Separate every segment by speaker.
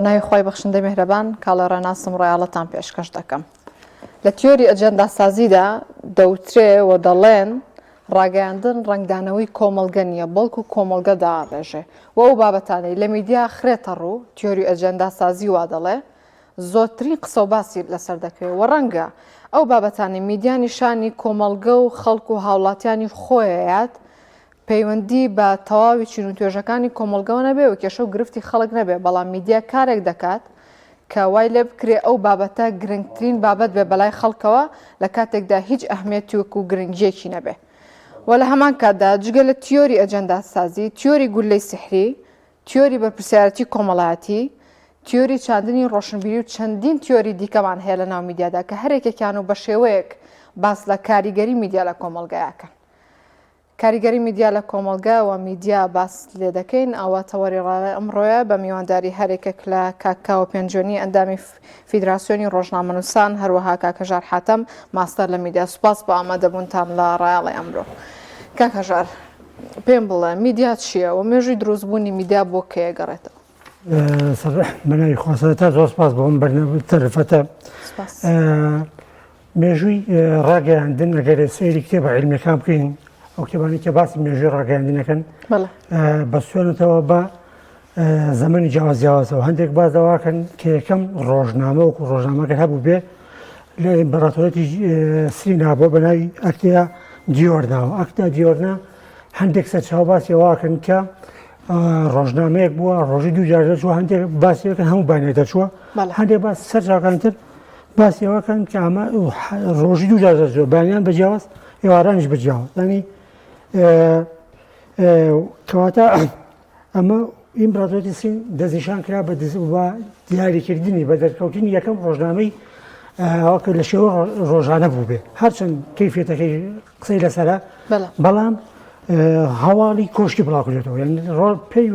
Speaker 1: بە ناوی خوای بەخشندەی مێهرەبان کاڵێ ڕێناسم ڕایەڵەتان پێشکەش دەکەم. لە تیۆری ئەجێنداسازیدا دەوترێ و دەڵێن ڕاگەیاندن ڕەنگدانەوەی کۆمەڵگە نییە بەڵکو کۆمەڵگە داڕێژێ و ئەو بابەتانەی لە میدیا خرێتە ڕوو تیۆری ئەجێنداسازی وا دەڵێ زۆرترین قسە و باسی لەسەر دەکرێت و ڕەنگە ئەو بابەتانەی میدیا نیشانی کۆمەڵگە و خەڵک و هاوڵاتیانی خۆیەیات پەیوەندی بە تەواوی چین و توێژەکانی کۆمەڵگەوە نەبێ و کێشە و گرفتی خەڵک نەبێ، بەڵام میدیا کارێک دەکات کە وای لێ بکرێ ئەو بابەتە گرنگترین بابەت بێ بەلای خەڵکەوە لە کاتێکدا هیچ ئەهمیەتێک و گرنگیەکی نەبێ. و لە هەمان کاتدا جگە لە تیۆری ئەجێنداسازی، تیۆری گوللەی سیحری، تیۆری بەرپرسیارەتی کۆمەڵایەتی، تیۆری چاندنی ڕۆشنبیری و چەندین تیۆری دیکەمان هەیە لە ناو میدیادا کە هەرێکێکیان و بە شێوەیەک باس لە کاریگەری میدیا لە کۆمەڵگەیا کەن. کاریگەری میدیا لە کۆمەڵگە و میدیا باس لێ دەکەین ئەوە تەوەری ڕایەڵی ئەمڕۆیە بە میوانداری هەرێکێک لە کاک کاوە پێنجوێنی ئەندامی فیدراسیۆنی ڕۆژنامەنووسان هەروەها کاک هەژار حاتەم ماستەر لە میدیا سوپاس بۆ ئامادەبوونتان لە ڕایەڵی ئەمڕۆ کاک هەژار پێم بڵێ میدیا چییە و مێژووی دروستبوونی میدیا بۆ کێ گەڕێتەوە؟
Speaker 2: بەناوی خوا سەرەتا زۆر سپاس بۆ ئەم بەرنامە دەرفەتە مێژووی ڕاگەیاندن ئەگەر سەیری کتێبە عیلمیەکان بکەین ئەو کتێبانەی کە باسی مێژووی ڕاگەیاندنەکەن بەستوێنێتەوە بە زەمەنی جیاواز جیاوازەوە هەندێک باس دەواکەن کە یەکەم ڕۆژنامە وەکو ڕۆژنامەگەر هەبوو بێ لە ئیمپراتۆریەتی سرینا بۆ بە ناوی ئەکتیا دیۆرناوە ئەکتا دیۆرنا هەندێک سەرچاو باسی ئەوەکەن کە ڕۆژنامەیەک بووە ڕۆژی دوو جار دەچووە هەندێک باسیەکە هەموو بانێ دەچووە هەندێک باس سەرچاوەکان تر باسی ئەوەکەن کە ئەمە ڕۆژی دوو جار دەچووە بەیانیان بە جیاواز ئێوارانیش بە جیاواز ینی کەواتە ئەمە ئیمپراتۆری سین دەستنیشان کرا بە دیاریکردنی بە دەرکەوتنی یەکەم ڕۆژنامەی ئەوکە لە شێوە ڕۆژانە بوو بێ هەرچەند کەیفێتەکەی قسەی لەسرە بەڵام هەواڵی کۆشکی بڵاوکردێتەوە یعنی پێی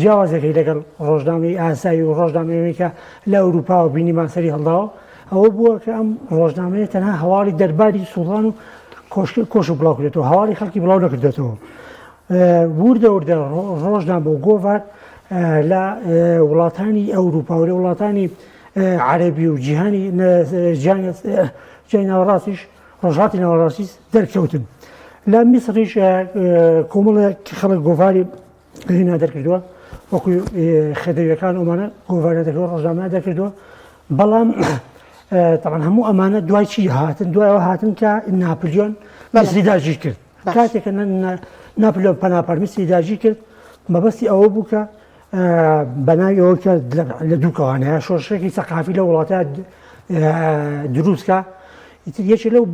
Speaker 2: جیاوازەکەی لەگەڵ ڕۆژنامەی ئاسایی و ڕۆژنامەیەوەی کە لە ئەوروپا و بینیمان سەری هەڵداوە ئەوە بووە کە ئەم ڕۆژنامەیە تەنها هەواڵی دەرباری سوڵان و کۆشکی کۆش و بڵاو کردێتەوە هەواڵی خەڵکی بڵاو نەکردێتەوە وردە وردە ڕۆژنامە و گۆڤار لە وڵاتانی ئەوروپا و لە وڵاتانی عەربی و جیهانی جیهانی ناوەڕاستیش ڕۆژهەڵاتی ناوەڕاستیش دەرکەوتن لە میسڕیش کۆمەڵێک خەڵک گۆڤاری هینا دەرکردووە وەکو خێدەویەکان ئەمانە گۆڤارە دەکردووە ڕۆژنامە دەکردووە بەڵام طبعا هەموو ئەمانە دوای چی هاتن دوایەوە هاتن کە ناپلیۆن میسری داگیر کرد کاتێک کە ناپلیۆن پەناپەر میسری داگیر کرد مەبەستی ئەوە بوو کە بەناوی ئەوە کە لە دووکەوانەیە شۆڕشێکی سەقافی لە وڵاتە دروستکە ئیتر یەکێ لەو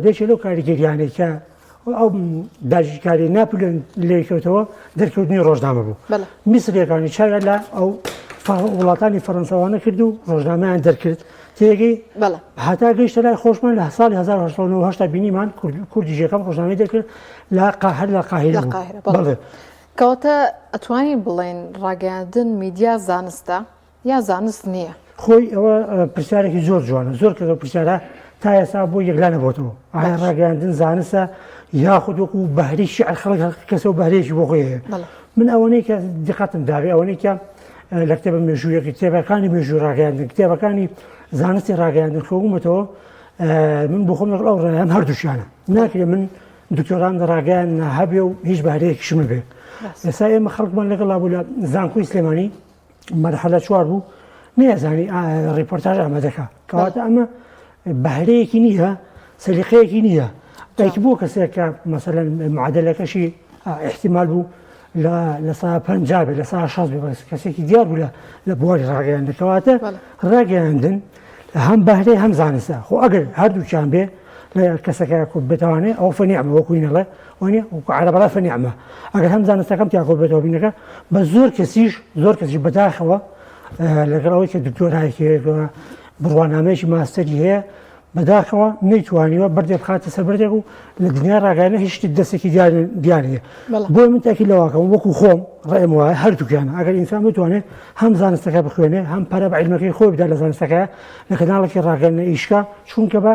Speaker 2: یەکێ لەو کاریگەریانەی کە ئەو داگیرکاری ناپلیۆن لێی کەوتەوە دەرکەوتنی ڕۆژنامە بوو میسریەکانی چاویان لە ئەو وڵاتانی فەرەنساوانە کرد و ڕۆژنامەیان دەرکرد تێگەی هەتا گەیشتە لای خۆشمان لە ساڵی 1970 بینیمان کوردی یەکەم ڕۆژنامەی دەرکرد لە قاهر لە قاهیرە بەڵێ
Speaker 1: کەواتە ئەتوانین بڵێن ڕاگەیاندن میدیا زانستە یا زانست نییە؟
Speaker 2: خۆی ئەوە پرسیارێکی زۆر جوانە زۆر کەس ئەو پرسیارە تا ئێستا بۆ یەکلا نەبۆتەوە ئایا ڕاگەیاندن زانستە یاخود وەکو بەهری شعر خەڵک هەر کەسە و بەهرەیەکی بۆ خۆی هەیە من ئەوەنەی کە دیقەتم دابێ ئەوەنەی کە لە کتێبە مێژوویەکە کتێبەکانی مێژوو ڕاگەیاندن کتێبەکانی زانستی ڕاگەیاندن خۆمەتەوە من بۆ خۆم لەگەڵ ئەو ڕێیان هەردووشیانە ناکرێ من دکتۆرام لە ڕاگەیاندن هەبێ و هیچ بەهرەیەکیشم بێ ئێستا ئێمە خەڵکمان لەگەڵا بوو لە زانکۆی سلێمانی مەرحەلە چوار بوو نەیەزانی ڕیپۆرتاژ ئامادەکە کەواتە ئەمە بەهرەیەکی نییە سەلیقەیەکی نییە دایکی بۆ کەسێک کە مەسەلەن معادلەکەشی احتیمال بوو لە لە سا پ بێ لە سا شەست بێ بەس کەسێکی دیار بوو لە لە بواری ڕاگەیاندن کەواتە ڕاگەیاندن هەم بەهرەی هەم زانستە خۆ ئەگەر هەردووکیان بێ لە کەسەکە کو بتوانێ ئەو فەنیعمە وەکوی نەڵێ وانە وەکو عەرەبەڵا فەنیعمە ئەگەر هەم زانستەکەم تیا کۆ بێتەوە بینەکە بە زۆر کەسیش زۆر کەسیش بەداخەوە لەگەڵ ئەوەی کە دکتۆرایەکی هەیە بڕوانامەیەکی ماستەری هەیە بەداخەوە نەیتوانیوە بەردێک بخاتە سەر بەردێک و لە دنیای ڕاگەیاندن هیچ شتێک دەستێکی دیار دیار نییە بۆیە من تاکی لەواکەم وەکو خۆم ڕێم وایە هەردووکیانە ئەگەر ئینسان بتوانێت هەم زانستەکە بخوێنێ هەم پەرە بە عیلمەکەی خۆی بدا لە زانستەکە لە کەناڵێکی ڕاگەیاندن ئیشکا چونکە بە.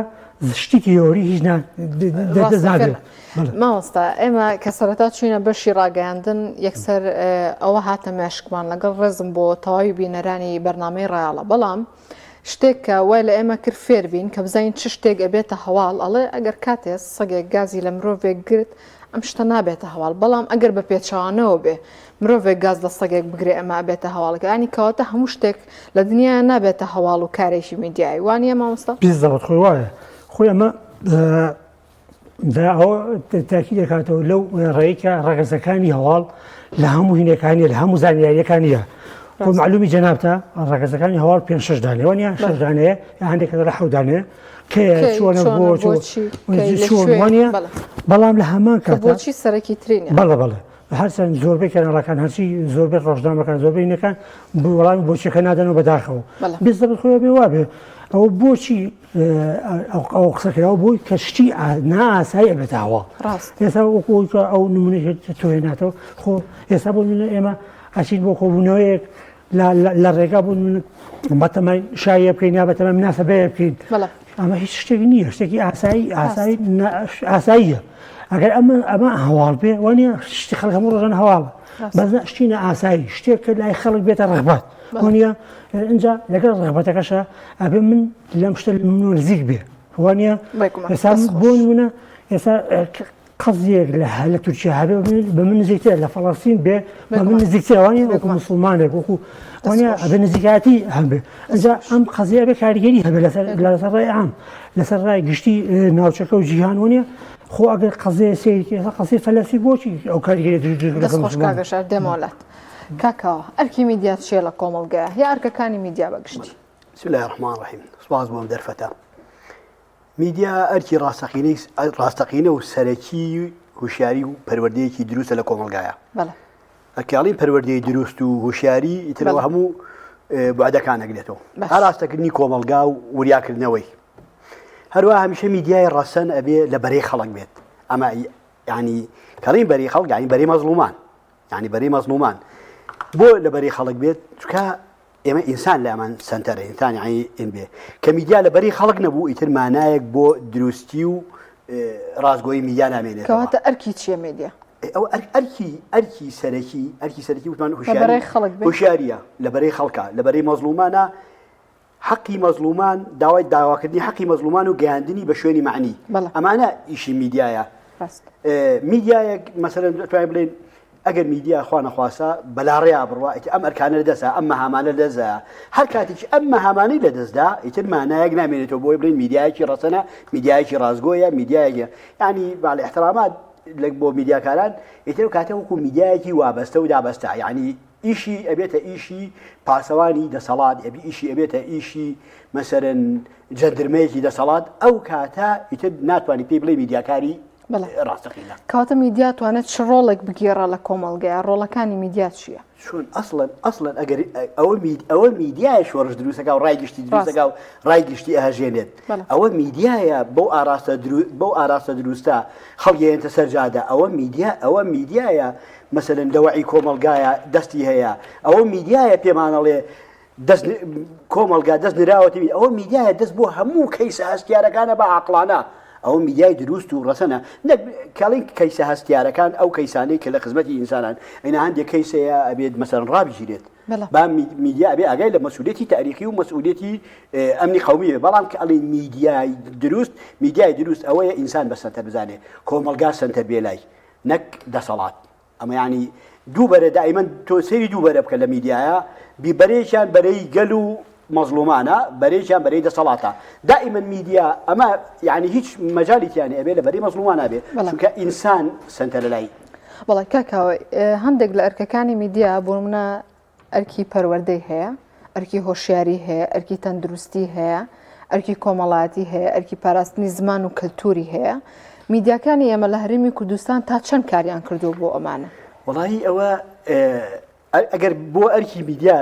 Speaker 2: شتی تیۆری هیچ نابێت.
Speaker 1: مامۆستا ئێمە کە سەرەتا چوینە بەشی ڕاگەیاندن یەکسەر ئەوە هاتە مێشکمان لەگەڵ ڕێزم بۆ تەواوی بینەرانی بەرنامەی ڕایەڵە بەڵام شتێک کە وای لە ئێمە کرد فێر بین کە بزانین چ شتێک ئەبێتە هەواڵ ئەڵێ ئەگەر کاتێ سەگێک گازی لە مرۆڤێک گرت ئەم شتە نابێتە هەواڵ بەڵام ئەگەر بە پێچەوانەوە بێ مرۆڤێک گاز لە سەگێک بگرێ ئەمە ئەبێتە هەواڵەکە ینی کەواتە هەموو شتێک لە دنیا نابێتە هەواڵ و کارێکی میدیایی وانە مامۆستا؟
Speaker 2: بالضبط خۆی وایە خۆی ئەمە ئەوە تاکی دەکاتەوە لەو ڕێی کە ڕەگەزەکانی هەواڵ لە هەموو هینەکانی لە هەموو زانیاریەکانیە خۆ معلومی جەنابتە ڕەگەزەکانی هەواڵ پێ شش دانێ وانە شش دانەیە یا هەندێک کە لە حەو دانەیە کێ چۆنە بۆ چۆن وانە بەڵام لە هەمان کات
Speaker 1: بۆچی سەرەکی ترین
Speaker 2: بەڵێ بەڵێ هەرچەند زۆربەی کەناڵەکان هەرچی زۆربەی ڕۆژنامەکان زۆربەی نەکان وەڵامی بۆچیەکە نادەنەوە بەداخەوە بێزەبت خۆی بێ وابێ ئەوە بۆچی ئەو قسە کراوە بۆی کە شتی نائاسایی ئەبێتە هەواڵ ئێستا وەکو ئەو نمونەی تۆ هێناتەوە خۆ ئێستا بۆ نمونە ئێمە ئەچین بۆ کۆبوونەوەیەک لە ڕێگا بۆ نمونە بەتەمای شایە بکەین یا بەتەمای مناسەبەیە بکەین ئەمە هیچ شتێک نییە شتێکی ئاسایی ئاسایی ئاساییە ئەگەر ئەمە ئەمە هەواڵ بێ وانە شتی خەڵک هەموو ڕۆژان هەواڵە بەس شتی نائاسایی شتێک کە لای خەڵک بێتە ڕغبەت وانە ئینجا لەگەڵ ڕغبەتەکەشە ئەبێ من لەم شتە منەوە نزیک بێ وانە ئێستا بۆ نمونە ئێستا قەزیەک لە لە تورکیا هەبێ بە من نزیکترە لە فەڵەستین بێ بە من نزیکترە وانە وەکو مسلمانێک وەکو وانە ئەبێ نزیکایەتی هەبێ ئینجا ئەم قەزیە ئەبێ کاریگەری هەبێ لەسەر لەسەر ڕای عام لەسەر ڕای گشتی ناوچەکە و جیهان وانە خۆ ئەگەر قەزیە سەیرکی ئێستا قەزیە فەلەستین بۆچی ئەو کاریگەری دروست دروست
Speaker 1: دەست خۆش کاکە شار دێمەوە لات کاکەوە ئەرکی میدیا چییە لە کۆمەڵگەیە یا ئەرکەکانی میدیا بەگشتی؟
Speaker 3: بسم الله الرحمن الرحیم سپاس بۆ ئەم دەرفەتە میدیا ئەرکی ڕاستەقینەی ڕاستەقینە و سەرەکی هوشیاری و پەروەردەیەکی دروستە لە کۆمەڵگایە ئەکاڵین پەروەردەی دروست و هوشیاری ئیترەوە هەموو بعدەکان ئەگرێتەوە ئاراستەکردنی کۆمەڵگا و وریاکردنەوەی هەروە هەمیشە میدیای ڕەسەن ئەبێ لە بەرەی خەڵک بێت ئەمە ینی کەڵین بەری خەڵک ینی بەری مەزڵومان ینی بەری مەزڵومان بۆ لە بەری خەڵک بێت چکە ئێمە ئینسان لامان سەنتەرە ئینسان یانی ئین بێ کە میدیا لە بەری خەڵک نەبوو ئیتر مانایەک بۆ دروستی و ڕاستگۆیی میدیا نامێنێت
Speaker 1: کەواتە ئەرکی چییە میدیا؟
Speaker 3: ئەو ئەرکی ئەرکی سەرەکی ئەرکی سەرەکی وتمان هوشیاری خەڵک هوشیاریە لە بەرەی خەڵکە لە بەرەی مەزڵومانە حەقی مەزڵومان داوای داواکردنی حەقی مەزڵومان و گەیاندنی بە شوێنی معنی ئەمانە ئیشی میدیایە میدیایەک مەسەلەن دەتوانین بڵێین ئەگەر میدیا خوا نەخواستە بەلاڕێیا بڕوا ئیتر ئەم ئەرکانە لەدەستە ئەم مەهامانە لەدەستدا هەر کاتێکی ئەم مەهامانەی لەدەستدا ئیتر مانایەک نامێنێتەوە بۆی بڵێین میدیایەکی ڕەسەنە میدیایەکی ڕاستگۆیە میدیایەکی ینی باڵ احترامات لە بۆ میدیاکاران ئیتر کاتێ وەکو میدیایەکی وابەستە و دابەستە یعنی ئیشی ئەبێتە ئیشی پاسەوانی دەسەڵات ئەبی ئیشی ئەبێتە ئیشی مەسەرەن جەندرمەیەکی دەسەڵات ئەو کاتە ئیتر ناتوانانی پێی بڵێ میدیاکاری ڕاستەقینە.
Speaker 1: کەواتە میدیا توانێت چ ڕۆڵێک بگێڕا لە کۆمەڵگەیا؟ ڕۆڵەکانی میدیا چییە؟
Speaker 3: چۆن ئەسڵەن ئەسڵەن ئەگەر ئەوە مید ئەوە میدیایە شۆڕش دروستەکە و ڕای گشتی دروستەکە و ڕای گشتی ئەهژێنێت ئەوە میدیایە بەو ئاراستە بەو ئاراستە دروستە خەڵگەیەنتە سەرجادە ئەوە میدیا ئەوە میدیایە مەسەلەن لە وەعی کۆمەڵگایە دەستی هەیە ئەوە میدیایە پێمانەڵێ دەست کۆمەڵگا دەست نراوەتی ئەوە میدیایە دەست بۆ هەموو کەیسە هەستیارەکانە بە عقلانە ئەوە میدیای دروست و ڕەسەنە نەک کاڵین کەیسە هەستیارەکان ئەو کەیسانەی کە لە خزمەتی ئینسانان ئەینا هەندێک کەیسەیە ئەبێت مەسەرەن ڕابگیرێت با میدیا ئەبێ ئاگای لە مەسئولیەتی تاریخی و مەسئولیەتی ئەمنی قومی بێ بەڵام کە ئەڵێ میدیای دروست میدیای دروست ئەوەیە ئینسان بە سەنتەر بزانێ کۆمەڵگا سەنتەر بێلای نەک دەسەڵات ئەمە یانی دوو بەرە دائیمەن تۆ سەیری دوو بەرە بکە لە میدیایە بی بەرەیەکیان بەرەی گەل و مەزڵومانە بەرەیەکیان بەرەی دەسەڵاتە دائیمەن میدیا ئەمە یعنی هیچ مەجالی تیانە ئەبێ لە بەرەی مەزڵومانە بێ چونکە ئینسان سەنتەرە لای.
Speaker 1: بەڵێ کاک کاوە هەندێک لە ئەرکەکانی میدیا بۆ نمونە ئەرکی پەروەردەی هەیە، ئەرکی هۆشیاری هەیە، ئەرکی تەندروستی هەیە، ئەرکی کۆمەڵایەتی هەیە، ئەرکی پاراستنی زمان و کەلتوری هەیە. میدیاکانی ئێمە لە هەرێمی کوردستان تا چەند کاریان کردووە بۆ ئەمانە؟
Speaker 3: وەڵایی ئەوە ئەگەر بۆ ئەرکی میدیا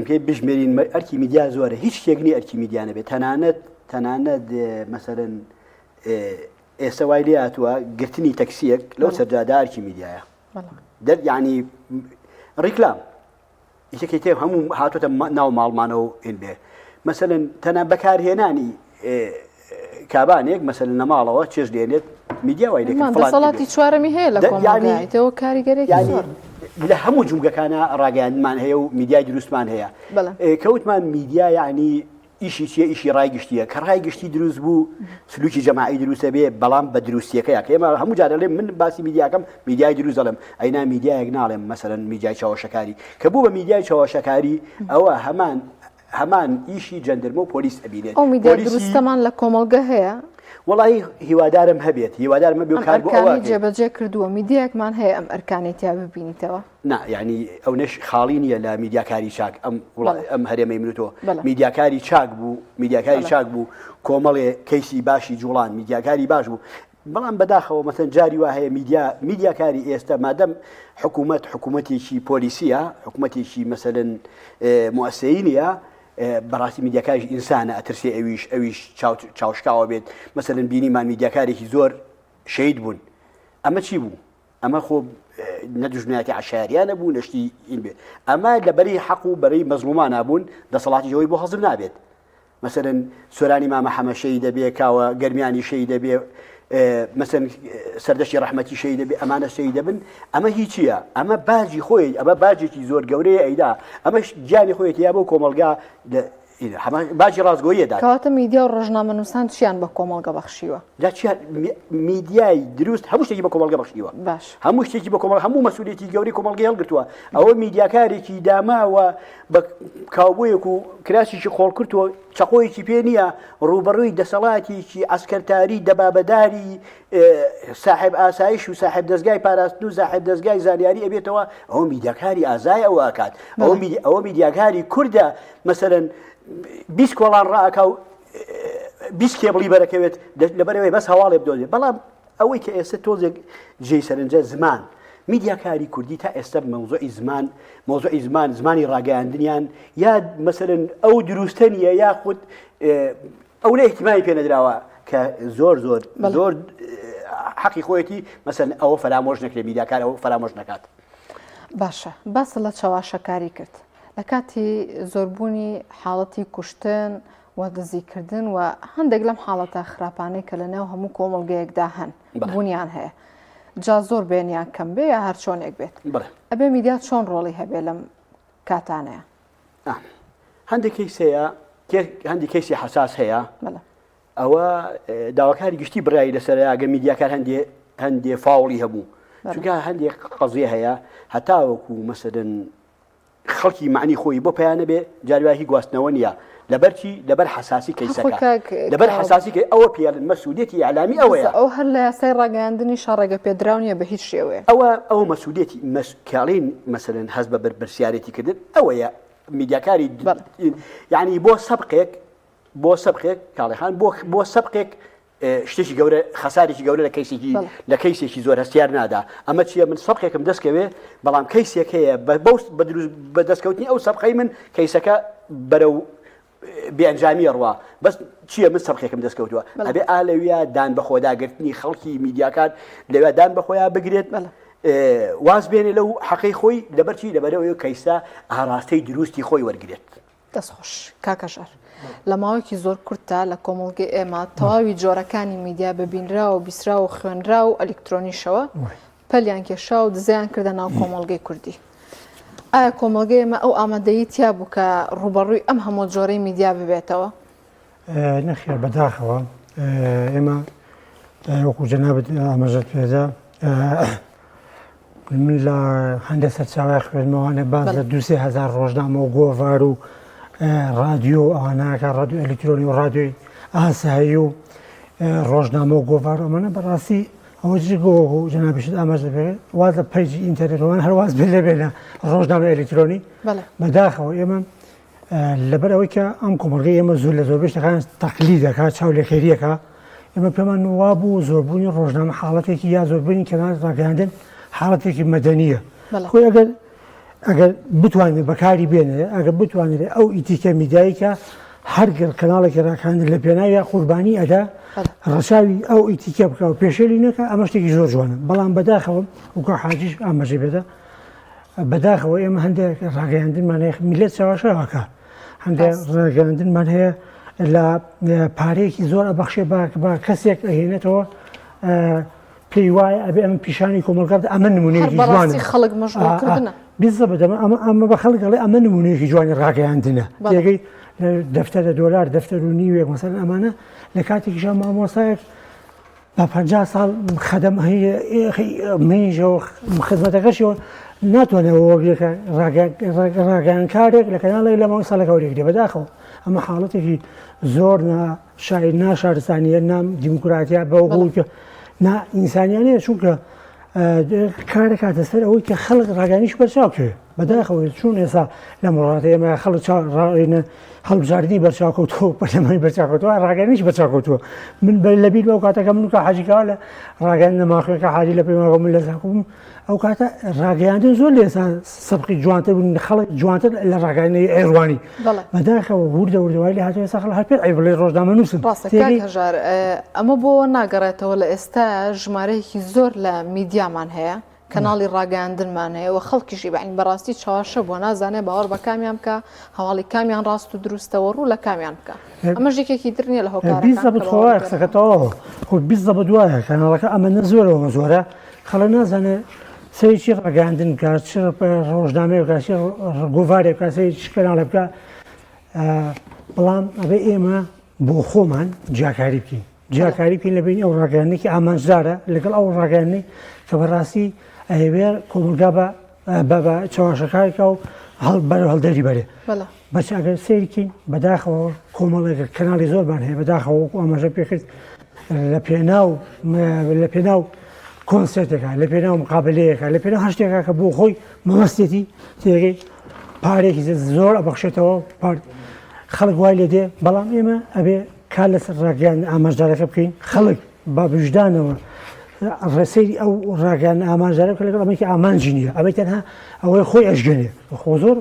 Speaker 3: پێ بژمێرین ئەرکی میدیا زۆرە هیچ شتێک نییە ئەرکی میدیا نەبێت تەنانەت تەنانەت مەسەرەن ئێستا وای لێ هاتووە گرتنی تەکسیەک لەو سەرجادا ئەرکی میدیایە دەر یعنی ڕیکلام یەکێکی تێ هەموو هاتوتە ناو ماڵمانەوە ئین بێ مەسەن تەنە بەکارهێنانی. کابانێک مەسەلەن لە ماڵەوە چێژ دێنێت میدیا وای لێکرد فڵان
Speaker 1: دەسەڵاتی چوارەمی هەیە لە کۆمەڵگایتەوە کاریگەرێکی زۆر
Speaker 3: لە هەموو جومگەکانە ڕاگەیاندمان هەیە و میدیای دروستمان هەیە کەوتمان میدیا یعنی ئیشی چیە ئیشی ڕای گشتیە کە ڕای گشتی دروست بوو سلوکی جەماعی دروستە بێ بەڵام بە دروستیەکەی کە ئێمە هەموو جار دەڵێم من باسی میدیاکەم میدیای دروست دەڵێم ئەینا میدیایەک ناڵێم مەسەرەن میدیای چاوەشەکاری کە بوو بە میدیای چاوەشەکاری ئەوە هەمان هەمان ئیشی جەندرمە و پۆلیس ئەبینێت.
Speaker 1: ئەو میدیا دروستەمان لە کۆمەڵگە هەیە؟
Speaker 3: وەڵی هیوادارم هەبێت هیوادارم هەبێ و کار بۆ ئەوە
Speaker 1: ئەرکانی جێبەجێ کردووە میدیایەکمان هەیە ئەم ئەرکانەی تیا ببینیتەوە؟
Speaker 3: نا یعنی ئەونەش خاڵی نییە لە میدیاکاری چاک ئەم ئەم هەرێمەی من و تۆ میدیاکاری چاک بوو میدیاکاری چاک بوو کۆمەڵێ کەیسی باشی جوڵان میدیاکاری باش بوو بەڵام بەداخەوە مەسەن جاری وا هەیە میدیا میدیاکاری ئێستا مادەم حکوومەت حکوومەتێکی پۆلیسیە حکوومەتێکی مەسەلەن موسەیی نییە بەڕاستی میدیاکاریش ئینسانە ئەترسێ ئەویش ئەویش چاوشکاوە بێت مەسەلەن بینیمان میدیاکارێکی زۆر شەید بوون ئەمە چی بوو ئەمە خۆ نە دوژمنایەتی عەشایەریانە بوو نە شتی ئین بێ ئەمە لە بەری حەق و بەرەی مەزڵومانە بوون دەسەڵاتی ئەوەی بۆ هەزم نابێت مەسەرەن سۆرانی مامە حەمە شەهید دەبێ کاوە گەرمیانی شەهید دەبێ مەسەن سەردەشی ڕەحمەتی شەهید دەبێ ئەمانە شەهید دەبن ئەمە هیچیە ئەمە باجی خۆی ئەمە باجێکی زۆر گەورەیە ئەیدا ئەمەش گیانی خۆیەتی یا بۆ کۆمەڵگا باجی ڕاستگۆیی ئەدات.
Speaker 1: کەواتە میدیا و ڕۆژنامەنووسان چیان بە کۆمەڵگە بەخشیوە؟
Speaker 3: جا چیان میدیای دروست هەموو شتێکی بە کۆمەڵگە بەخشیوە.
Speaker 1: باش.
Speaker 3: هەموو شتێکی بە کۆمەڵ هەموو مەسئولیەتی گەورەی کۆمەڵگەی هەڵگرتووە. ئەوە میدیاکارێکی داماوە بە کاوبۆیەک و کراسێکی خۆڵکردووە چەقۆیەکی پێ نییە ڕووبەڕووی دەسەڵاتێکی عەسکەرتاری دەبابەداری ساحێب ئاسایش و ساحێب دەزگای پاراستن و ساحێب دەزگای زانیاری ئەبێتەوە ئەوە میدیاکاری ئازای ئەوە ئەکات ئەوە میدیاکاری کوردە مەسەرەن 20 کۆڵان ڕائکا و 20 کێبڵی بەرەکەوێت لەبەرەوەی بەس هەواڵێ بدۆزێ بەڵام ئەوەی کە ئێستا تۆزێک جێی سەرنجە زمان میدیاکاری کوردی تا ئێستا مەوزوعی زمان مەوزوعی زمان زمانی ڕاگەیاندنیان یا مەسەرەن ئەو دروستە نییە یاخود ئەونە ئیهتیمامی پێ نەدراوە کە زۆر زۆر زۆر حەقی خۆیەتی مەسەن ئەوە فەرامۆش نەکرێ میدیاکار ئەوە فەرامۆش نەکات.
Speaker 1: باشە باسە لە چەواشەکاری کرد لە کاتی زۆربوونی حاڵەتی کوشتن و دزیکردن و هەندێک لەم حاڵەتە خراپانەی کە لە ناو هەموو کۆمەڵگەیەکدا هەن بوونیان هەیە جا زۆر بێن یان کەم بێ یا هەر چۆنێک بێت ئەبێ میدیا چۆن ڕۆڵی هەبێ لەم کاتانەیە؟
Speaker 3: هەندێک کەیس هەیە هەندێک کەیسی حساس هەیە ئەوە داواکاری گشتی بڕیاری لەسەر ئەگە میدیاکار هەندێ هەندێ فاوڵی هەبوو چونکە هەندێک قەزیە هەیە هەتاوەکو مەسەدن خەڵکی معنی خۆی بۆ پیانە بێ جارواهی گواستنەوە نییە لەبەرچی لەبەر حساسی کەیسەکە لەبەر حساسی کە ئەوە پێڵن مەسوولەتی ئیعلامی ئەوەیە
Speaker 1: ئەو هەر لە یاسای ڕاگەیاندنی شەڕێگە پێدراو نییە بە هیچ شێوەیە
Speaker 3: ئەوە ئەو مەسوولەتی مەسکاڵین مەسەلەن هەست بە بەرپرسیارێتی کردن ئەوەیە میدیاکاری یعنی بۆ سەبقێک بۆ سەبقێک کاڵێخان بۆ بۆ سەبقێک شتێکی گەورە خەسارێکی گەورە لە کەیسێکی لە کەیسێکی زۆر هەستیار نادا ئەمە چییە من سەبقێکم دەستکەوێ بەڵام کەیسێک هەیە بە دروست بە دەستکەوتنی ئەو سەبقەی من کەیسەکە بەرەو بێ ئەنجامی ئەڕوا بەس چییە من سەبقێکم دەست کەوتووە ئەبێ ئا لەویا دان بەخۆداگرتنی خەڵکی میدیاکان لەویا دان بەخۆیان بگرێت واز بێنێ لەو حەقەی خۆی لەبەرچی لەبەرەوەی کەیسە ئاراستەی دروستی خۆی وەرگێت.
Speaker 1: دەست خۆش کاک هەژار. لە ماوەیەکی زۆر کورتدا لە کۆمەڵگەی ئێمە تەواوی جۆرەکانی میدیا بە بینراو و بیسراو و خوێنراو و ئەلیکترۆنیشەوە پەلیان کێشا و دزەیان کردە ناو کۆمەڵگەی کوردی. ئایا کۆمەڵگەی ئێمە ئەو ئامادەیی تیا بوو کە ڕووبەڕووی ئەم هەموو جۆرەی میدیا ببێتەوە؟
Speaker 2: نەخێر بەداخەوە ئێمە وەکو جەنابت ئاماژەت پێدا من لە هەندێک سەرچاوی خوێنمەوانە باز لە دوسێ هزار ڕۆژنامە و گۆڤار و ڕادیۆ و ئەواناکە ڕادیو ئەلیکترۆنی و ڕادیۆی ئاسایی و ڕۆژنامە و گۆڤار ئەمانە بەڕاستی ئەوە جگە وەکو جەنابیشت ئاماژە پێ کرد واز لە page ی ئینتەرنێت هەر واز بێ لێ لە ڕۆژنامە ئەلیکترۆنی بەداخەوە ئێمە لەبەر ئەوەی کە ئەم کۆمەڵگەی ئێمە زۆر لە زۆربەی شتەکان تەقلید دەکات چاو لێکەریەکە ئێمە پێمان وابوو زۆربوونی ڕۆژنامە حاڵەتێکی یا زۆربوونی کەناڵ ڕاگەیاندن حاڵەتێکی مەدەنیە خۆی ئەگەر ئەگەر بتوانێت بەکاری بێنێ ئەگەر بتوانێت ئەو ئیتیکە میدیایی کە هەر کەناڵێکی ڕاکاندن لە پێناویا قوربانی ئەدا ڕەچاوی ئەو ئیتیکە بکە و پێشێلی نەکە ئەمە شتێکی زۆر جوانە بەڵام بەداخەوە وکە حاجیش ئاماژەی پێدا بەداخەوە ئێمە هەندێک ڕاگەیاندنمان هەیە میلەت چاوەشەکە هەندێک ڕاگەیاندنمان هەیە. لە پارەیەکی زۆر ئەبەخشێ بە کەسێک ئەهێنێتەوە پێی وایە ئەبێ ئەمە پیشانی کۆمەڵگا بدە ئەمە نمونەیەکی جوانە
Speaker 1: خەڵک مەشغوڵکردنە
Speaker 2: بالضبط ئەمە ئەمە ئەمە بە خەڵک ئەڵێ ئەمە نمونەیەکی جوانی ڕاگەیاندنە تێگەی دەفتەرە دۆلار دەفتەر و نیوێک مەسەلەن ئەمانە لە کاتێکیشا مامۆستایەک بە 50 ساڵ خەدەم منیشەوە خزمەتەکەشەوە ناتوانێت وەک ڕاگەیانکارێک لە کەناڵێک لە ماوەی ساڵێک وەرێگرێ بەداخەوە ئەمە حاڵەتێکی زۆر نا شاعیر نا شارستانیە نا دیموکراتیا بەو بوو نا ئینسانیانەیە چونکە کارەکاتە سەر ئەوەی کە خەڵک ڕاگەیانیش بەرچاو بکەوێت بەداخەوە چون ئێستا لەم وڵاتە ئێمە خەڵک ڕاینە هەڵبژاردنی بەرچاوکەوتووە پەرلەمانی بەرچاوکەوتووە ڕاگەیانیش بەرچاوکەوتووە من بە لەبیر ئەو کاتەکە من کە حاجیکا لە ڕاگەیان نەماخوێکە حاجی لە پەیمانگە من لە زانکۆ بووم ئەو کاتە ڕاگەیاندن زۆر لە ئێستا سەبقی جوانتر بوون خەڵک جوانتر لە ڕاگەیاندنی ئەیڕوانی بەداخەوە وردە وردە وای لێ هاتووە ئێستا خەڵک هەر پێ عەیب بڵێ ڕۆژنامەنووسن
Speaker 1: ڕاستە کاک هەژار ئەمە بۆ ناگەڕێتەوە لە ئێستا ژمارەیەکی زۆر لە میدیامان هەیە کەناڵی ڕاگەیاندنمان هەیە و خەڵکیشی بەعین بەڕاستی چاواشە بووە نازانێ باوەڕ بە کامیان بکە هەواڵی کامیان ڕاست و دروستەوە ڕوو لە کامیان بکە ئەمەش یەکێکی تر نییە لە هۆکارەکان
Speaker 2: بیزەبت خۆ قسەکە تەواوە خۆ بیزەبت وایە کەناڵەکە ئەمە نە زۆرەوە زۆرە خەڵک نازانێ سەیری چی ڕاگەیاندن بکا چ ڕۆژنامەیە بکا چ گۆڤارێ بکا سەیری چ کەناڵێ بکا بەڵام ئەبێ ئێمە بۆ خۆمان جیاکاری بکەین جیاکاری بکەین لە بینی ئەو ڕاگەیاندنێکی ئامانجدارە لەگەڵ ئەو ڕاگەیاندنەی کە بەڕاستی ئەیەوێ کۆمەڵگا بە بە چەواشەکارێکە و هەڵ بەرەو هەڵدەری بەرێ بەس ئەگەر سەیرکەین بەداخەوە کۆمەڵێک کەناڵی زۆرمان هەیە بەداخەوە وەکو ئاماژە پێکرد لە پێناو لە پێناو کۆنسێرتێکە لە پێناو مقابلەیەکە لە پێناو هەر شتێکە کە بۆ خۆی مەبەستێتی تێگەی پارێکی زۆر ئەبەخشێتەوە پارت خەڵک وای لێ دێ بەڵام ئێمە ئەبێ کار لەسەر ڕاگەیان ئامانجدارەکە بکەین خەڵک بە ویژدانەوە ڕێسەیری ئەو ڕاگەیاندنە ئامانجدارە بکە لەگەڵ ئەمەی کە ئامانجی نییە ئەمەی تەنها ئەوەی خۆی ئەژێنێ خۆ زۆر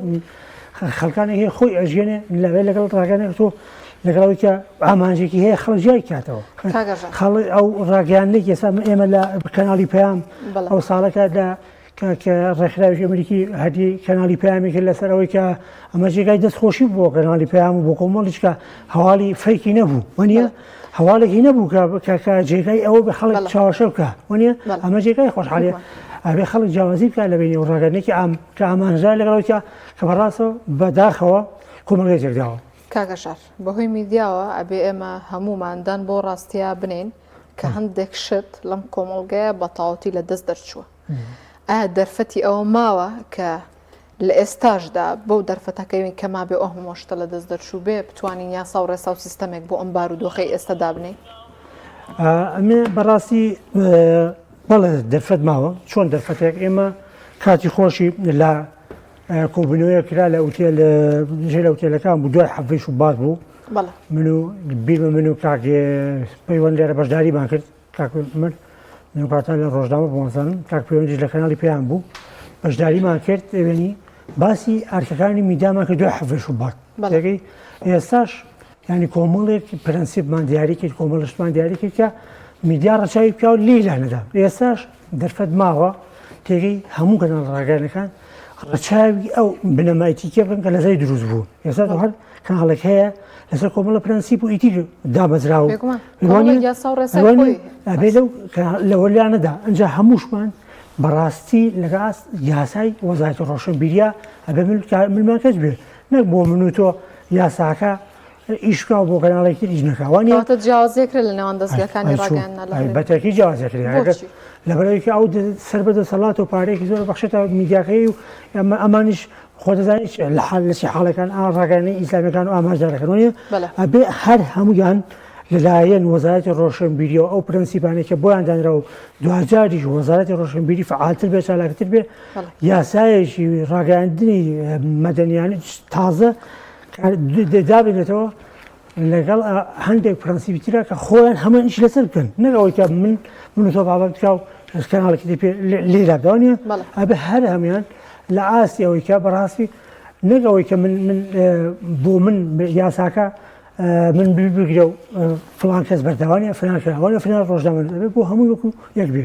Speaker 2: خەڵکانێک هەیە خۆی ئەژێنێ لەوێ لەگەڵ ڕاگەیاندنێک تۆ لەگەڵ ئەوەی کە ئامانجێکی هەیە خەڵک جیای کاتەوە خەڵک ئەو ڕاگەیاندنێک ئێستا ئێمە لە کەناڵی پەیام ئەو ساڵەکە لە کە ڕێکخراوی ئەمریکی هەدی کەناڵی پەیامی کرد لەسەر ئەوەی کە ئەمە جێگای دەستخۆشی بووە کەناڵی پەیام و بۆ کۆمەڵیش کە هەواڵی فەیکی نەبوو وەنیە هەواڵێکی نەبوو کە کە جێگای ئەوە بە خەڵک چاوەشە بکە وەنیە ئەمە جێگای خۆشحاڵیە ئەبێ خەڵک جیاوازی بکە لە بینی و ڕاگەنێکی ئام کە ئامانجدار لەگەڵ کە کە بەڕاستەوە بەداخەوە کۆمەڵگەی تێکداوە.
Speaker 1: کاک هەژار بەهۆی میدیاوە ئەبێ ئێمە هەموومان دان بۆ ڕاستیا بنێین کە هەندێک شت لەم کۆمەڵگەیە بە تەواوەتی لە دەست دەرچووە. ئایا دەرفەتی ئەوە ماوە کە لە ئێستاشدا بەو دەرفەتەکەی کە مابێ ئەو هەموو شتە لە دەست دەرچوو بێ بتوانین یاسا و ڕێسا و سیستەمێک بۆ ئەم بارودۆخەی ئێستا دابنێین؟
Speaker 2: ئەمێ بەڕاستی بەڵێ دەرفەت ماوە چۆن دەرفەتێک ئێمە کاتی خۆشی لە کۆبوونەوەیەک کرا لە ئوتێل لە ئوتێلەکان بوو دوای حەڤەی شوبات بوو من و بیرمە من و کاک پەیوەند لێرە بەشداریمان کرد کاک عومەر من کاتە لە ڕۆژنامە بووم کاک پەیوەندیش لە کەناڵی پێیان بوو بەشداریمان کرد ئەوێنی باسی ئەرکەکانی میدیامان کرد دوای حەڤەی شوبات تێگەی ئێستاش ینی کۆمەڵێک پرەنسیپمان دیاری کرد کۆمەڵشتمان دیاری کرد کە میدیا ڕەچاوی بکا و لێی لانەدا ئێستاش دەرفەت ماوە تێگەی هەموو کەناڵ ڕاگەیانەکان ڕەچاوی ئەو بنەما ئیتیکیە بکەن کە لەسەری دروست بوو ئێستا تۆ هەر کەناڵێک هەیە لەسەر کۆمەڵە پرەنسیپ و ئیتیک دامەزراوە ئەبێ لەو لەوە لانەدا ئەنجا هەمووشمان بەڕاستی لەگە ئاست یاسای وەزارەتی ڕۆشنبیریە ئەبێ ملمان کەس بێ نەک بۆ من و تۆ یاساکە ئیش بکا و بۆ کەناڵێکی تر ئیش نەکا وانە
Speaker 1: کەواتە جیاوازیەک لە نێوان دەزگاکانی ڕاگەیاندنا لە هەرێم
Speaker 2: بەتەکی جیاوازیەک
Speaker 1: بۆچی؟
Speaker 2: لەبەرئەوەی کە ئەو سەر بە دەسەڵات و پارەیەکی زۆر بەخشێتە میدیاکەی و ئەمە ئەمانیش خۆ دەزانی لە حال لە چی حاڵەکان ئا ڕاگەیاندنی ئیسلامیەکان و ئامانجدارەکان وانە
Speaker 1: بەڵێ.
Speaker 2: ئەبێ هەر هەموویان لەلایەن وەزارەتی ڕۆشنبیریەوە ئەو پرەنسیپانەی کە بۆیان دانرا و دواجاریش وەزارەتی ڕۆشنبیری فعالتر بێ چالاکتر بێ
Speaker 1: بەڵێ.
Speaker 2: یاسایەکی ڕاگەیاندنی مەدەنیانە تازە دابنێتەوە لەگەڵ هەندێک پرەنسیپی ترە کە خۆیان هەمان ئیش لەسەر بکەن نەک ئەوەی کە من من و تۆ بابە بکا و کەناڵێکی تر پێ لێ لابدەوە نییە ئەبێ هەر هەموان لە ئاستی ئەوەی کە بەڕاستی نەک ئەوەی کە من من بۆ من یاساکە من بگرە و فلان کەس بەردەوانە فلان کراوانە فلان ڕۆژنامە ئەبێ بۆ هەموو وەکو یەک بێ.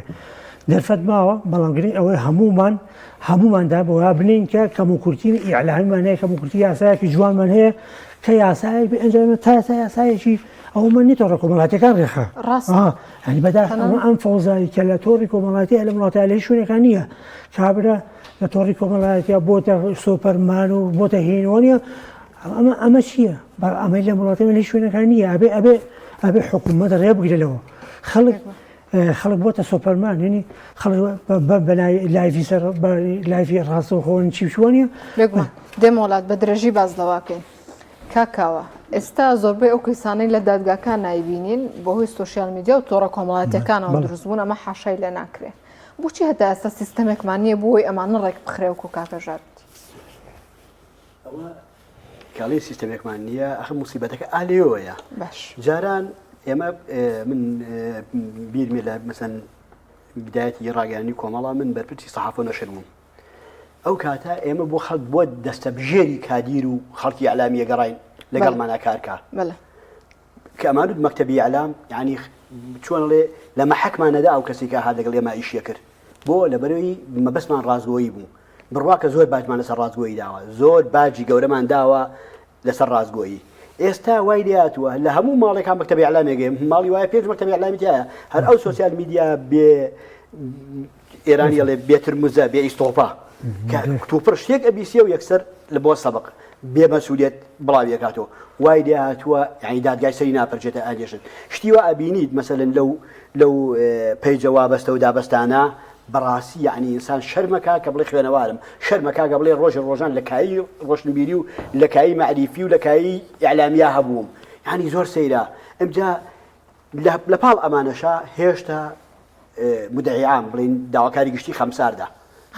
Speaker 2: دەرفەت ماوە بەڵام گرنگ ئەوەی هەمومان هەمومان دا بۆ بنین کە کەم و کورتی ئیعلامیمان هەیە کەم و کورتی یاسایەکی جوانمان هەیە کە یاسایەک بێ ئەنجام تا تا یاسایەکی ئەو من نیتە ڕە کۆمەڵاتەکان ڕێخە
Speaker 1: ڕاست
Speaker 2: هەنی بەداخ ئەمە ئەم فەوزایی کە لە تۆڕی کۆمەڵاتی لە وڵاتە لە شوێنەکان نییە کابرا لە تۆڕی کۆمەڵایەتیا بۆتە سۆپەرمان و بۆتە هینەوە نیە ئەمە ئەمە چییە؟ ئەمەی لە وڵاتی من هیچ شوێنەکان نییە ئەبێ ئەبێ ئەبێ حکوومەت ڕێ بگرێ لەوە خەڵک خەڵک بۆتە سۆپەرمان یعنی خەڵک بە لایڤی سەر بە لایڤی ڕاستەوخۆن چی چوانە
Speaker 1: بێگومان دێمە وڵات بە درێژی باس لەواکەین کاکاوە ئێستا زۆربەی ئەو کەسانەی لە دادگاکان نایبینین بەهۆی سۆشیال میدیا و تۆڕە کۆمەڵاتەکانەوە دروست بوون ئەمە حاشای لێ ناکرێ بۆچی هەتا ئێستا سیستەمێکمان نییە بۆی ئەمانە ڕێک بخرێ وەکو کاکە ژار وتی؟
Speaker 3: ئەوە کاڵی سیستەمێکمان نییە ئەخ موسیبەتەکە ئالێەوەیە
Speaker 1: باش
Speaker 3: جاران ئێمە من بیرمێ لە مەسەن بدایەتی ڕاگەیانی کۆمەڵا من بەرپرسی سەحافە نەشر بووم ئەو کاتە ئێمە بۆ خەڵک بۆ دەستەبژێری کادیر و خەڵکی ئەلامیە گەڕین لەگەڵمانە کارکە کە ئەمانوت مەکتەبی ئیعلام یانی چۆن ئەڵێ لە مەحەکمان نەدا ئەو کەسی کە هات لەگەڵ ئێمە ئیشیە کرد بۆ لەبەرەوەی مەبەستمان ڕاستگۆیی بوو بڕوا کە زۆر باجمان لەسەر ڕاستگۆیی داوە زۆر باجی گەورەمان داوە لەسەر ڕاستگۆیی ئێستا وای لێهاتووە لە هەموو ماڵێکان مەکتەبی ئیعلامێک ماڵی وایە پێنج مەکتەبی ئیعلامی تایە هەر ئەو سۆسیال میدیا بێ ئێرانی ئەڵێ بێ ترمزە بێ ئیستۆپا کە کتوپڕ شتێک ئەبیسێ و یەکسەر لە بۆ سەبق بێ مەسئولیت بڵاوی ئەکاتەوە وای لێ هاتووە یعنی دادگای سەری ناپەرجێتە ئەندێشن شتی وا ئەبینیت مەسەلەن لەو لەو پەیجە وابەستە و دابەستانە بەڕاستی یعنی ئینسان شەرمەکا کە بڵێ خوێنەوارم شەرمەکا کە بڵێ ڕۆژی ڕۆژان لە کایی ڕۆشنبیری و لە کایی مەعریفی و لە کایی ئیعلامییا هەبووم یعنی زۆر سەیرە ئەمجا لە پاڵ ئەمانەشا هێشتا مدعی عام بڵین داواکاری گشتی خەمساردە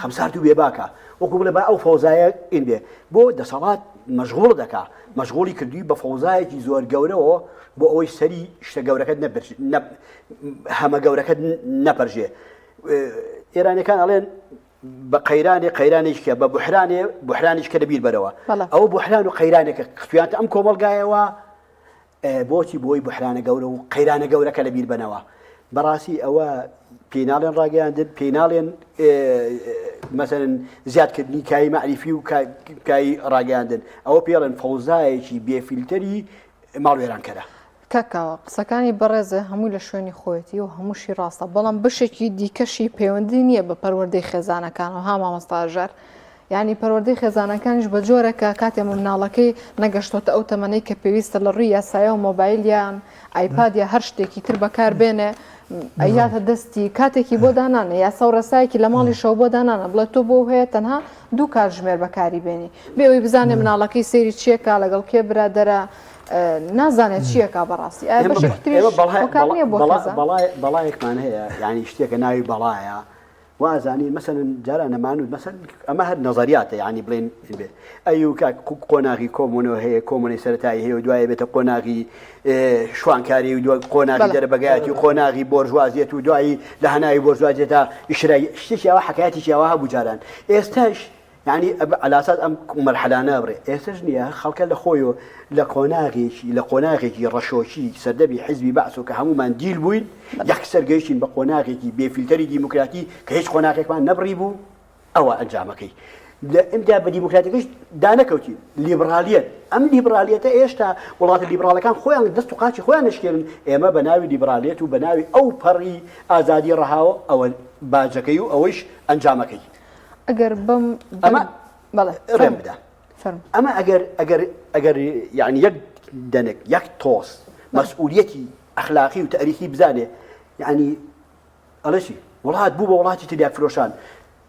Speaker 3: خەمسارد و بێباکە وەکو بڵێ با ئەو فەوزایە ئین بێ بۆ دەسەڵات مەشغوڵ دەکا مەشغوڵی کردووی بە فەوزایەکی زۆر گەورەوە بۆ ئەوەی سەری شتە گەورەکەت نەبرد هەمە گەورەکەت نەپەرژێ ئێرانەکان ئەڵێن بە قەیرانێ قەیرانێک کە بە بحرانێ بحرانیش کە لەبیر بەرەوە ئەو بحران و قەیرانێکە خستویانتە ئەم کۆمەڵگایەوە بۆچی بۆی بوحرانە گەورە و قەیرانە گەورەکە لەبیر بەنەوە؟ بەڕاستی ئەوە پێی ناڵێن ڕاگەیاندن، پێی ناڵێن مەسەلەن زیادکردنی کایی مەعریفی و کایی ڕاگەیاندن، ئەوە پێڵێن فەوزایەکی بێ فیلتەری ماڵوێرانکەرە.
Speaker 1: کاک کاوە، قسەکانی بەڕێزت هەمووی لە شوێنی خۆیەتی و هەمووشی ڕاستە، بەڵام بەشێکی دیکەشی پەیوەندی نییە بە پەروەردەی خێزانەکانەوە ها مامۆستا هەژار؟ یانی پەروەردەی خێزانەکانیش بە جۆرەکە کاتێ منداڵەکەی نەگەشتۆتە ئەو تەمەنەی کە پێویستە لە ڕووی یاسایەوە مۆبایل یان ئایپاد یا هەر شتێکی تر بەکار بێنێ ئەیاتە دەستی کاتێکی بۆ دانانە یاسا و ڕێسایەکی لە ماڵی شەو بۆ دانانە بڵێ تۆ بۆ هەیە تەنها دوو کاتژمێر بەکاری بێنی بێ ئەوەی بزانێ مناڵەکەی سەیری چیەکە لەگەڵ کێ برادەرە نازانێت چیەکە بەڕاستی ئایا بەشێکی تریش هۆکار نییە بۆ خێزان؟
Speaker 3: بەڵایەکمان هەیە یانی شتێکە ناوی بەڵایە وا ئەزانی مەسەلەن جاران ئەمانوت مەسەلەن ئەمە هەر نەزەریاتە یانی بڵێن بێ ئەیو کاک قۆناغی کۆمۆنۆ هەیە کۆمۆنەی سەرەتایی هەیە و دوایە بێتە قۆناغی شوانکاری و دوای قۆناغی دەرەبەگایەتی و قۆناغی بۆرژوازیەت و دوایی لە هەناوی بۆرژوازیەتا ئیشرای شتێکی ئەوە حکایەتێکی ئەوە هەبوو جاران ئێستاش یانی عەلاساس ئەم مەرحەلانە ئەبڕێ ئێستەش نییە خەڵکە لە خۆیەوە لە قۆناغێکی لە قۆناغێکی ڕەشۆکی سەردەمی حیزبی بەعس و کە هەموومان دیل بووین یەکسەر گەیشتین بە قۆناغێکی بێ فیلتەری دیموکراتی کە هیچ قۆناغێکمان نەبڕی بوو ئەوە ئەنجامەکەی لە ئمجا بە دیموکراتەکەش دانەکەوتین لیبرالیەت ئەم لیبرالیەتە ئێشتا وڵاتە لیبراڵەکان خۆیان دەست و قاچی خۆیان نشکێنن ئێمە بە ناوی لیبرالیەت و بە ناوی ئەو پەڕی ئازادی ڕەهاوە ئەوە باجەکەی و ئەوەیش ئەنجامەکەی
Speaker 1: ئەگەر بەم
Speaker 3: ئەمە بەڵێ ڕێم بدە ئەمە ئەگەر ئەگەر ئەگەر یعنی یەک دەنک یەک تۆز مەسئولیەتی ئەخلاقی و تاریخی بزانێ یعنی ئەڵێ وڵات بوو بە وڵاتی تریاک فرۆشان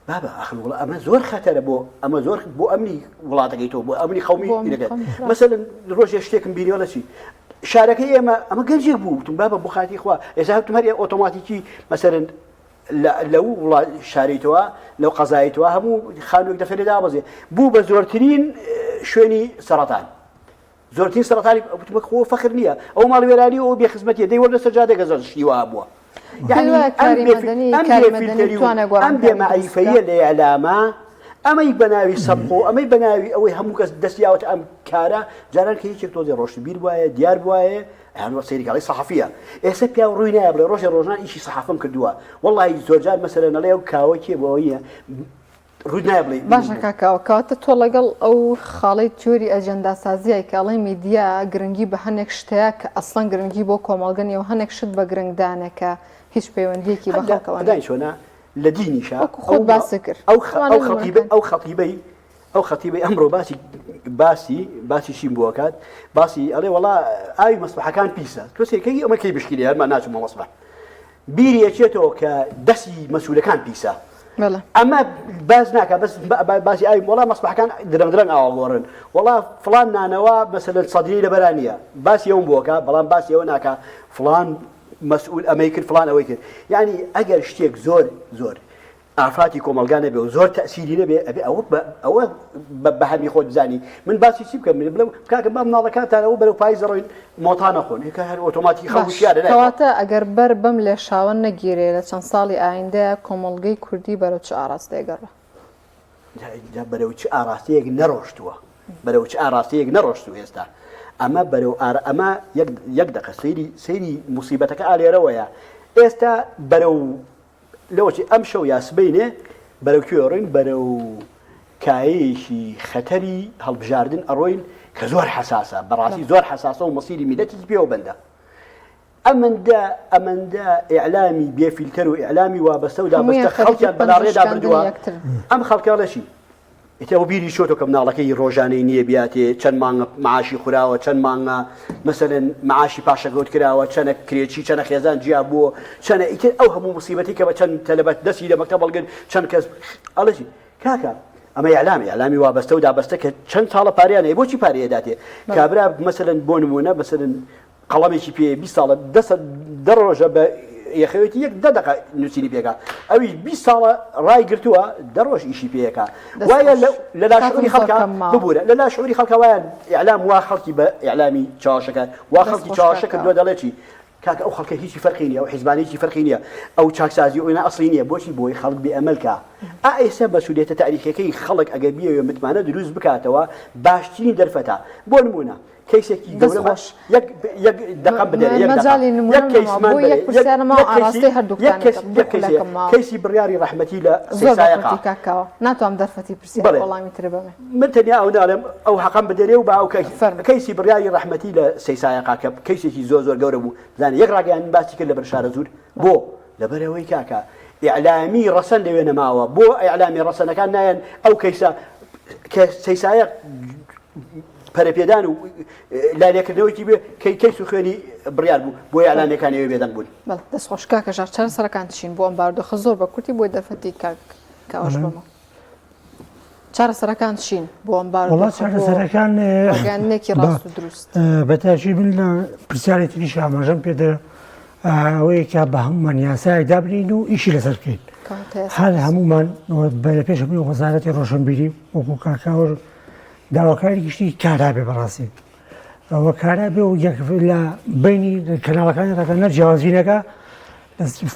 Speaker 3: بابا ئەخر وڵا ئەمە زۆر خەتەرە بۆ ئەمە زۆر بۆ ئەمنی وڵاتەکەی تۆ بۆ ئەمنی قومی مەسەلەن ڕۆژێ شتێکم بینیوە لە چی شارەکەی ئێمە ئەمە گەنجێک بوو وتم بابە بۆ خاتی خوا ئێستا هەتم هەر ئۆتۆماتیکی مەسەرن لەو وڵات شارەی تۆ لەو قەزای تۆ هەموو خانووێک دەفرێ دابەزێ بوو بە زۆرترین شوێنی سەرەتان زۆرترین سەرەتانی وتمە خۆ فەخر نییە ئەو ماڵ وێرانی و بێ خزمەتیە دەی وەردە سەر جادە گەزەر شتی وا بووە
Speaker 1: یعنی ئەم بێ فیلتەری
Speaker 3: و ئەم بێ مەعریفەیە لە ئیعلامە. ئەمەی بە ناوی سەبق و ئەمەی بە ناوی ئەوەی هەموو کەس دەستی یاوەتە ئەم کارە، جاران کە یەکێک تۆزێ ڕۆشنبیر بوایە، دیار بوایە، ئەیان وە سەیری کاڵی سەحەفییە. ئێستا پیاو ڕووی نایە بڵێ ڕۆژێ ڕۆژان ئیشی سەحافەم کردووە. وەڵڵاهی زۆرجار مەسەلەن ئەڵێ ئەو کاوە کێ بوو ئەوە نییە، ڕووت نایە بڵێی
Speaker 1: من باشە بووم. کاک کاوە، کەواتە تۆ لەگەڵ ئەو خاڵەی تیۆری ئەجێنداسازیای کە ئەڵێی میدیا گرنگی بە هەنێک شتەیە کە ئەسڵەن گرنگی بۆ کۆمەڵگە نییە و هەنێک شت بە گرنگ دانێ کە هیچ پەیوەندییەکی بە
Speaker 3: هەر لە
Speaker 1: خەڵکەوە نییە.
Speaker 3: ئەزانی چۆنە لە دینیشا
Speaker 1: وەکو خۆت
Speaker 3: ئەو
Speaker 1: باست کرد.
Speaker 3: ئەو خ
Speaker 1: ئەوانە
Speaker 3: ئەو خەتیبە
Speaker 1: نموونەکان.
Speaker 3: ئەو خەتیبەی ئەو خەتیبەی ئەمڕۆ باسی باسی باسی چیم بۆ ئەکات باسی ئەڵێ وەڵا ئاوی مەسبەحەکان پیسە تۆ سەیرکەی ئەمە کەی بشکیلێ هەرمان ناچمە مەسبەح بیری ئەچێتەوە کە دەستی مەسولەکان پیسە ئەمە باس ناکە بەس باسی ئاوی وەڵا مەسبەحەکان درەنگ درەنگ ئاوا گۆڕن وەڵا فڵان نانەوە مەسەلەن سەدری لەبەرا نییە باسی ئەوم بۆکە بەڵام باسی ئەوە ناکە فڵان مەسئول ئەمەی کرد فڵان ئەوەی کرد یعنی ئەگەر شتێک زۆر زۆر ئافاتی کۆمەڵگا نەبێ و زۆر تەئسیری نەبێ ئەبێ ئەوە بە ئەوە بە بەهەمی خۆت بزانی من باسی چی بکەم من بڵێم کاکە با مناڵەکانتان ئەوە بەرەو پایز دەڕۆین مۆتا نەخۆن هێکە هەر ئۆتۆماتیکی خەڵک
Speaker 1: باش
Speaker 3: وشیارە نایخوا.
Speaker 1: کەواتە ئەگەر بەر بەم لێشاوە نەگیرێ لە چەند ساڵی ئایندەیا کۆمەڵگەی کوردی بەرەو چ ئاراستەیەک ئەڕوا؟
Speaker 3: جا جا بەرەو چ ئاراستەیەک نەڕۆشتووە بەرەو چ ئاراستەیەک نەڕۆشتوو ئێستا ئەمە بەرەو ئار ئەمە یەک یەک دەقە سەیری سەیری موسیبەتەکە ئالێرەوەیە ئێستا بەرەو لەوەچی ئەمشەو یا سبەینێ بەرەو کوێ ئەڕۆین؟ بەرەو کایەیەکی خەتەری هەڵبژاردن ئەڕۆین کە زۆر حەساسە، بەڕاستی زۆر حەساسە و مەسیری میلەتێکی پێوە بەندە. ئەمەندە ئەمەندە ئیعلامی بێ فیلتەر و ئیعلامی وابەستە و دابەستە خەڵکیان بەلاڕێدا بردووە. ئەم خەڵکە ئەڵێ چی؟ ئیتر ئەو بیری چۆتۆ کە مناڵەکەی ڕۆژانەی نییە بیاتێ چەند مانگە معاشی خوراوە چەند مانگە مەسەلەن معاشی پاشەکەوت کراوە چەنە کرێچی چەنە خێزان جیا بووە چەنە ئیتر ئەو هەموو مصیبەتی کە بە چەند تەلەبە دەستی لە مەکتەب هەڵگرت چەند کەس ئەڵێ چی کاکە ئەمە ئیعلام ئیعلامی وابەستە و دابەستە کە چەند ساڵە پاریان هەیە بۆچی پارەیە داتێ کابرا مەسەلەن بۆ نمونە مەسەلەن قەڵەمێکی پێ 20 ساڵە دەسە دە ڕۆژە بە یەخەوێتی یەک دە دەقە نووسینی پێکا ئەویش 20 ساڵە ڕای گرتووە دە ڕۆژ ئیشی پێیەکا وایە لە لاشعوری خەڵکا ببوورە لە لاشعوری خەڵکا وایان ئیعلام وا خەڵکی بە ئیعلامی چاوەشەکە وا خەڵکی چاوەشە کردووە دەڵێ چی کاکە ئەو خەڵکە هیچی فەرقی نییە ئەو حیزبانە هیچی فەرقی نییە ئەو چاکسازی ئەوینا ئەسڵی نییە بۆچی بۆی خەڵک بێ ئەمەل کا ئا ئێستا مەسولیەتە تاریخیەکەی خەڵک ئەگەر بیەوێ متمانە دروست بکاتەوە باشترین دەرفەتە بۆ نمونە کەیسێکی
Speaker 1: دەست
Speaker 3: گەورەمان
Speaker 1: خۆش.
Speaker 3: یەک یەک دەقەم بدەرێ یەک دەقە
Speaker 1: مەجالی
Speaker 3: یەک
Speaker 1: نمونەم نەما
Speaker 3: کەیسمان
Speaker 1: بۆ
Speaker 3: بەرێ
Speaker 1: یەک
Speaker 3: یەک
Speaker 1: پرسیارم ماوە
Speaker 3: یەک کەیسی
Speaker 1: ئاراستەی
Speaker 3: یەک
Speaker 1: هەردووکتانی
Speaker 3: کەس
Speaker 1: کەم دوو
Speaker 3: یەک کەیسێ
Speaker 1: خولەکم ماوە
Speaker 3: کەیسی بڕیاری ڕەحمەتی لە
Speaker 1: زۆر بە
Speaker 3: سەیسایەقا
Speaker 1: کورتی کاک کاوە ناتوانم دەرفەتی پرسیار
Speaker 3: بەڵێ
Speaker 1: وەڵامی تر بەمێ
Speaker 3: من تەنیا ئەو ناڵێم ئەو حەقەم بدەرێ و با ئەو کە
Speaker 1: فەرموو.
Speaker 3: کەیسی بڕیاری ڕەحمەتی لە سەیسایەقا کە کەیسێکی زۆر زۆر گەورە بوو بزانە یەک ڕاگەیاندن باسی کرد لە بەر شارەزوور بۆ لەبەرئەوەی کاکە ئیعلامی ڕەسەن لەوێ نەماوە بۆ ئیعلامی ڕەسەنەکان نایەن ئەو کەیسە کە سەیسایەق پەرەپێدان و لالێکردنەوەیکی بێ کەی کەیس و خوێنی بڕیار بوو بۆ ئیعلامیەکان ئێوە بێدەنگ بوون.
Speaker 1: بەڵێ دەست خۆش کاکە ژار چارەسەرەکان چین بۆ ئەم بارودۆخە زۆر بە کورتی بۆی دەرفەتی کاک کاوەش بەمەوە چارەسەرەکان چین بۆ ئەم
Speaker 2: وەڵا
Speaker 1: بارودۆخە بۆ
Speaker 2: چارەسەرەکان
Speaker 1: ڕاگەیاندنێکی
Speaker 2: بە
Speaker 1: ڕاست و دروست
Speaker 2: بە تاکید من لە پرسیاری تریش ئاماژەم پێدا ئەوەیە کە بە هەمومان یاسایەک دابنین و ئیشی لەسەر بکەین
Speaker 1: کەواتە یاسا
Speaker 2: هەر هەمومان بە لە پێش هەمووی وەزارەتی ڕۆشنبیری وەکو کاکاوە داواکاری گشتی کارا بێ بەڕاستی ئەوە کارا بێ و یەک لە بینی کەناڵەکانی ڕاگەیاندن جیاوازی نەکا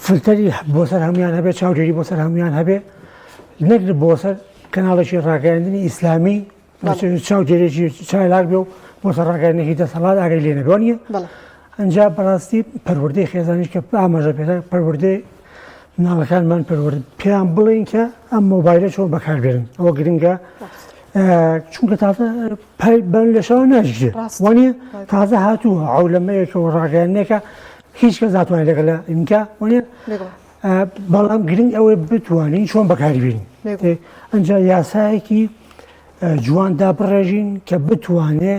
Speaker 2: فلتەری بۆ سەر هەمویان هەبێ چاودێری بۆ سەر هەمویان هەبێ نەک بۆ سەر کەناڵێکی ڕاگەیاندنی ئیسلامی چاودێرێکی چالاک بێ و بۆ سەر ڕاگەیاندنێکی دەسەڵات ئاگای لێ نەبێ نییە ئەنجا بەڕاستی پەروەردەی خێزانیش کە ئاماژە پێدا پەروەردەی مناڵەکانمان پەروەرد پێیان بڵێین کە ئەم مۆبایلە چۆن بەکاربێنن ئەوە گرنگە چونکە تازە بەن لەشەوە ناژێ وانە تازە هاتووە عولەمەیەکەوە ڕاگەیاندنێکە هیچ کەس ناتوانێت لەگەڵ ئینکە وانە بەڵام گرنگ ئەوەی بتوانین چۆن بەکاربیین ئەجا یاسایەکی جوان دابڕێژین کە بتوانێ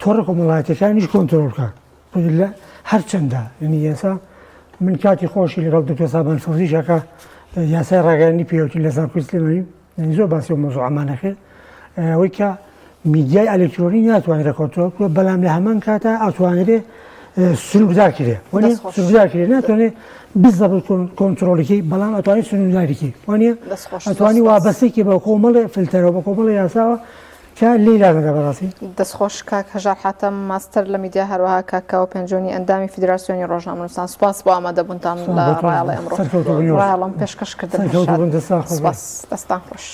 Speaker 2: تۆڕە کۆمەڵایەتەکانیش کۆنتترۆل بکات لە هەرچەندە یعنی یاسا من کاتی خۆشی لەگەڵ دکتۆر سابان فەوزی شاکە یاسای ڕاگەیاندنی پێوتین لە زانکۆی سلێمانی یعنی زۆر باسی ئەو مەوزوعەمان نەکرد ئەوەی کە میدیای ئەلکترۆنی ناتوانرێت کۆنترۆڵ بکرێت بەڵام لە هەمان کاتا ئەتوانرێ سنووردار کرێ وەنیە سنووردار کرێ ناتوانێت بزەبت کۆنترۆڵیکی بەڵام ئەتوانێت سنوورداریکی وانە ئەتوانی وابەستێکی بە کۆمەڵێ فلتەرەوە بە کۆمەڵی یاساوە کە لێی لادەدا بەڕاستی.
Speaker 1: دەست خۆش کاک هەژار حاتەم ماستەر لە میدیا هەروەها کاک کاوە پێنجۆنی ئەندامی فیدراسیۆنی ڕۆژنامەنووسان سوپاس بۆ ئامادەبوونتان لە ڕایەڵی ئەمڕۆ ڕایەڵم پێشکەش کردن سوپاس دەستان خۆش.